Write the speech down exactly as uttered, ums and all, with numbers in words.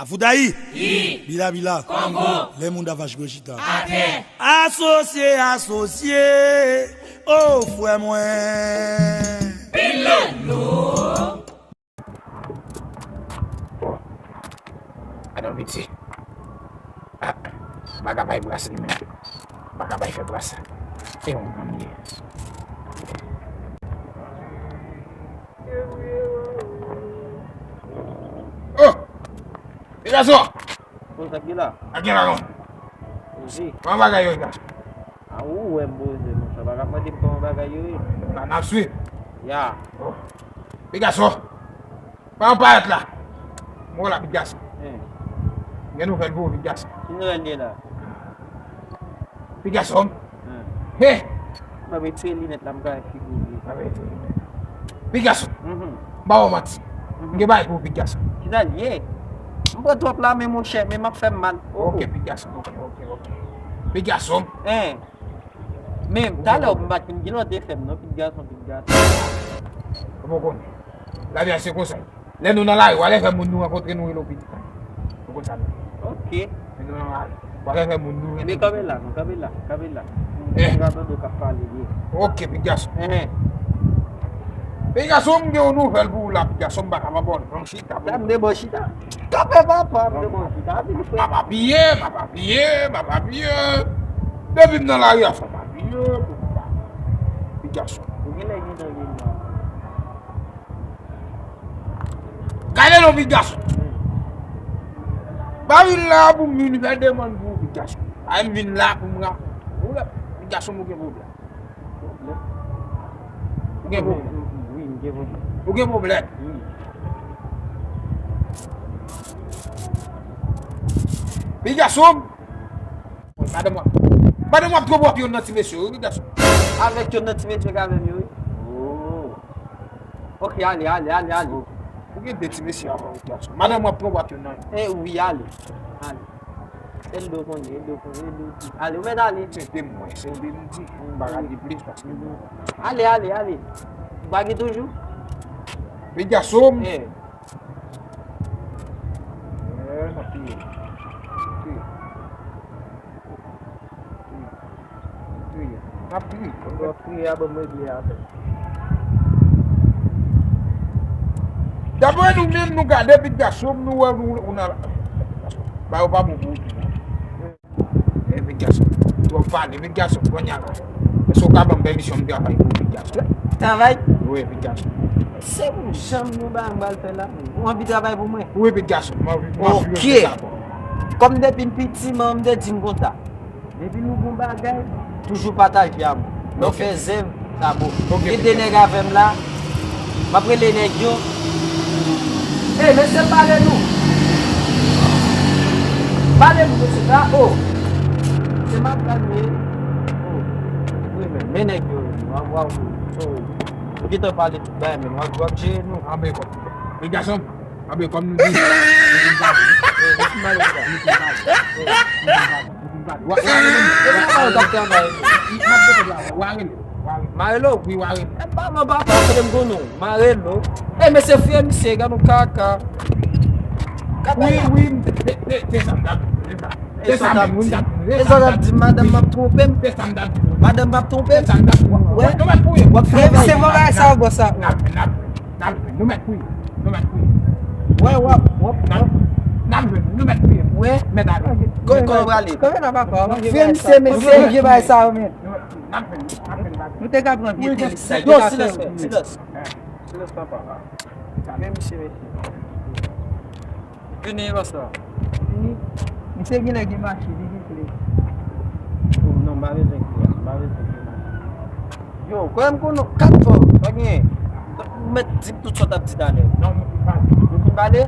Voudayi. Yi. Bila bila. Kongo. Lè moun davaj gwo chita. Atè. Asosye, asosye. O frè mwen. Pilolo. Bon. Adan piti. Ah, m pa ka bay bras li menm. M pa ka bay fè bras. E yon granm li ye. Oh! Pigason! Bon, sa k gen la? Sa k gen la non? Ozi. Kòman bagay yo ye, gason? A ou wè m poze, monchè. Pa ka mande m kòman bagay yo ye. N ap swiv. Ya. Oh. Pigason. Pa yon parèt la. Mwen la, Pigason. Gen nouvèl pou ou, Pigason. Ki nouvèl gen la? Pigason. He! M ap retire linèt la, m ka wè figi w byen. M ap retire linèt. Pigason. M ba ou manti. M gen bagay pou ou, Pigason. Kisa l ye? M pran twòp la, men monchè, men m ap fè m mal. Oh, oh. Ok, Pigason. Ok, ok, ok. Pigason. Hein. Men talè ou m pa t konn gen lòt efè m non, Pigason, Pigason. Ou poko konnen. Lavi a se konsa. Lè nou nan lari, w a lè fè moun nou rankontre nou rele w pitit. Ou konn sa nou ye. Ok. Lè nou nan lari, w a lè fè moun nou rele. Men kanpe la, non, kanpe la, kanpe la. Eh. M ka tande w k ap pale byen. Ok, Pigason. Hein. Pigason, m gen yon nouvèl pou ou la, Pigason, m pa ka pa ba w l. Pran chita. Sa m de bò chita. Kanpe papa, m te bon chita, vin frè. M ap apiye, m ap apiye, m ap apiye. Depi m nan lari a, fò m apiye pou m pa. Pigason. Ou genlè gentan vin la. Gade non, Pigason. Pa vin la pou m vin fè demann pou ou, Pigason. Pa vin la pou m ra-, ou la, Pigason, ou gen pwoblèm. Ou gen pwoblèm? Wi, m gen pwoblèm. Ou gen pwoblèm? Wi. Pigason! Madanm w ap, madanm w ap twò bwè ak yonn nan ti mesye yo, wi, Pigason. Avèk yonn nan ti mesye k avè m yo, wi. Oh. Ok, ale, ale, ale, ale. Ou gen de ti mesye avè w, Pigason. Madanm w ap twò bwè ak yonn nan yo. Eh, wi, ale. Ale. Ede w konnen, ede w konnen, ede w di. Ale, ou mèt ale. Se de mwen, se de m di. M pa ka di plis paske. Ale, ale, ale. Ou pa gen toujou? Pigason. Eh. Eh, n ap touye. Touye. Touye. Touye. N ap touye. N ap touye a, ban m regle afè. Daprè nou menm, nou gade Pigason, nou wè nou, nou nan, ba yo pa bon pou ou. Eh, Pigason, twòp pale, Pigason, kounye a la. Èske w ka ban m pèmisyon m travay pou ou, Pigason? Travay? Wi, Pigason. Se pou janm nou ba m pral fè la. Ou anvi travay pou mwen? Wi, Pigason, m anvi, m anvi fè sa pou ou. Kòm depi m piti, manman m te di m konsa. Depi nou gon bagay, toujou pataje a mwen. Lè w fè zèv, sa bon. Gen de nèg avè m la, m ap rele nèg yo. Ey, mesye, pale nou. Pale nou, mesye, sa, oh. Se m ap pale. Oh. Wi, men, men nèg yo, w ap, w ap, oh. Ou gentan pale tout bagay, men w ap, w ap jere nou. Anben, kòm. Men gason, Anben, kòm nou di, nou vin pale. Nou vin pale. Nou vin pale. Nou vin pale. Wa, wa rele m. Wa rele m. M ap dekote la. Wa rele. Wa rele. M a rele w? Wi, wa rele. E pa mwen, papa, kote m konnen w? M a rele w. E, mesye, fye misye, gad yon kaka. Wi, wi, m te, te, te, te sa m t ap di, te sa. Te sa m t ap di. E sa w t ap di, madanm m ap twonpe m. Te sa m t ap di. Madanm m ap twonpe m. Te sa m t ap di. Wè. W ap fè misye fè bagay sa, bò sa. N ap, n ap. N ap jwenn. Nou mèt priye. Nou mèt priye. Wè, w ap, w ap, w ap. N ap jwenn. Nou mèt priye. Wè. Mèt ale. Kòman w prale? Kòman w prale? Fè misye, mesye, vye bagay sa yo, men. Nou mèt priye. N ap jwenn. N ap jwenn bagay. Nou te ka pran vye tenis sa. Yo, silans, silans. Silans, papa. Fè misye, mesye. Vini, bòs la. Vini. Misye genlè gen mache, li gen kle. Oh, non, m pa bezwen kle a, m pa bezwen kle mache. Yo, kwè m konnen w kat fò, sa genyen. Ou mèt di m tout sa w t ap di talè. Non, nou fin pale. Nou fin pale?